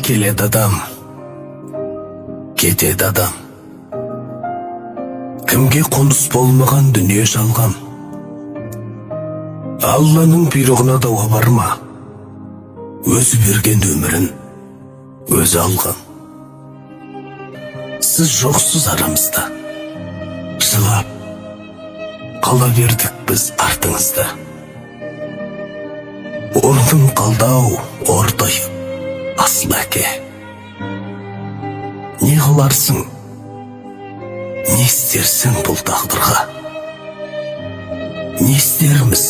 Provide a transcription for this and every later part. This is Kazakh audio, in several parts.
Келеді адам, кетеді адам. Кімге қоныс болмаған дүние жалған. Алланың бұйрығына дауа бар ма? Өзі берген өмірін өзі алған. Сіз жоқсыз арамызда. Жылап қала бердік біз артыңызда. Орның қалды-ау ортайып, асыл әке. Не қыларсың, не істерсің бұл тағдырға? Не істерміз?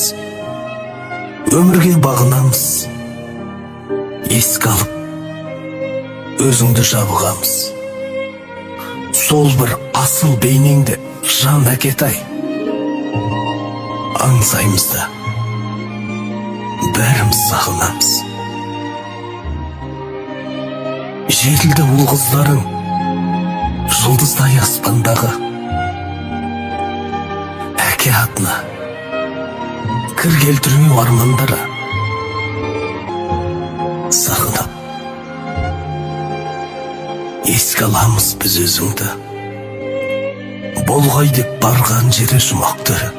Өмірге бағынамыз. Еске алып, өзіңді жабығамыз. Сол бір асыл бейнеңді, жан әкетай, аңсаймыз да, бәріміз сағынамыз. Жетілді ұл қыздарың жұлдыздай аспандағы. Әке атына кір келтірмеу армандары. Сағынып еске аламыз біз өзіңді. Болғай деп барған жері жұмақ төрі.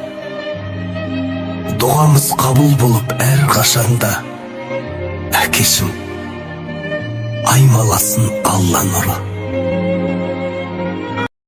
Дұғамыз қабыл болып әр қашанда, әкешім, аймаласын Алла нұры.